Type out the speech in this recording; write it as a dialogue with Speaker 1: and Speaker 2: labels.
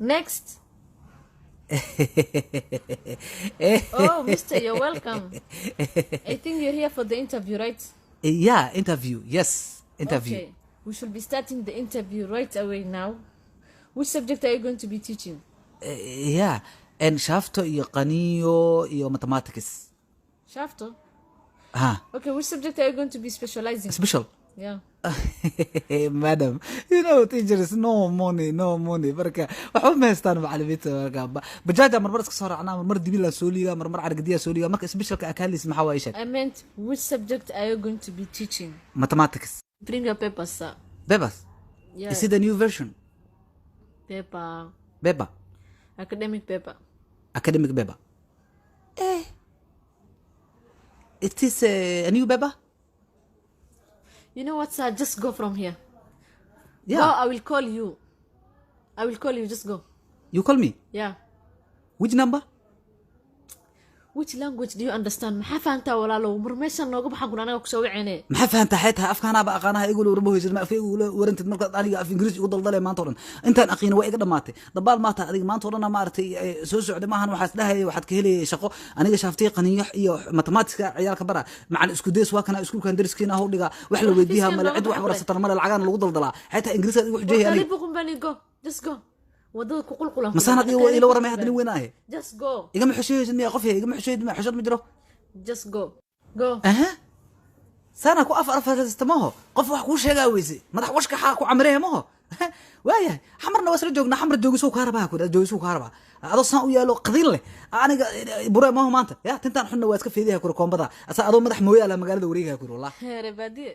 Speaker 1: Next. Oh, mister, you're welcome. I think you're here for the interview, right?
Speaker 2: Yeah, interview. Yes, interview.
Speaker 1: Okay. We should be starting the interview right away now. Which subject are you going to be teaching?
Speaker 2: Yeah, and shafto iyo qaniyo iyo mathematics.
Speaker 1: Shafto.
Speaker 2: Ha.
Speaker 1: Okay, which subject are you going to be specializing?
Speaker 2: Special.
Speaker 1: Yeah.
Speaker 2: Madam, you know teachers, no money, no money. Marka waxba ma haystaan macallimiinta. Marka bajaaja marmar iska soo raacnaa, marmar dibilaa soo liigaa, marmar cargadiyaa soo liigaa. Marka specialka akaalis maxaa waa? Ii sheeg.
Speaker 1: I meant, which subject are you going to be teaching?
Speaker 2: Mathematics.
Speaker 1: Bring your papers, sir.
Speaker 2: Papers?
Speaker 1: Yeah.
Speaker 2: Is it a new version?
Speaker 1: Paper.
Speaker 2: Paper.
Speaker 1: Academic paper.
Speaker 2: Academic paper. It is a new paper.
Speaker 1: You know what, sir? Just go from here.
Speaker 2: Yeah.
Speaker 1: Go, I will call you. I will call you. Just go.
Speaker 2: You call me?
Speaker 1: Yeah.
Speaker 2: Which number?
Speaker 1: Which language do you understand? Maxaa fahantaa, walaalow? Mar meeshan nooga baxan kun anaga kusoo wicine.
Speaker 2: Maxaa fahantaa? Xeetaha afkaanaaba aqaanaha igula warma hoysid ma afka igula warantid. Markaad aniga af Ingiriis igu daldalay maanta o dhan, intaan aqiina waa iga dhamaatay. Dabaal maata adiga maanta o dhan maaragtay soo socday maahan. Waxaas dhahayay waxaad ka helayay shaqo. Aniga shaaftiya qaniyo iyo mathematicska ciyaalka bara macal isku days. Waa kana iskuulkan dariskiina haw dhigaa wax la weydiiyaa male, cid wax barasatana male, lacagaana lagu daldalaa. Xeetaa Ingiriiska igu xujeeyay aniga.
Speaker 1: Karibu kumbani, go. Just go. Wadada ku qulqulan.
Speaker 2: Masaan adiga waa ila waramay hadda nin weyn ahe.
Speaker 1: Just go.
Speaker 2: Igama xusheeysid miya? Qof yahay igama xusheeysid miya? Xushood ma jiro.
Speaker 1: Just go. Go.
Speaker 2: Aha, sana ku afar afarista maho. Qof wax kuu sheegaa weyse, madax washka xaa ku camreeya maho. Waayahay, Xamarna waa isla joognaa. Xamar joogisuu kaa rabaa, ku joogisuu kaa rabaa. Adoo saan u yaalo qadiin leh aniga bure maho maanta ya tintaan xunna waa iska feedaha kuri koombada asa adoo madax mooyaala magaalada wareegaya kuri wallah.
Speaker 1: Reer baadiye.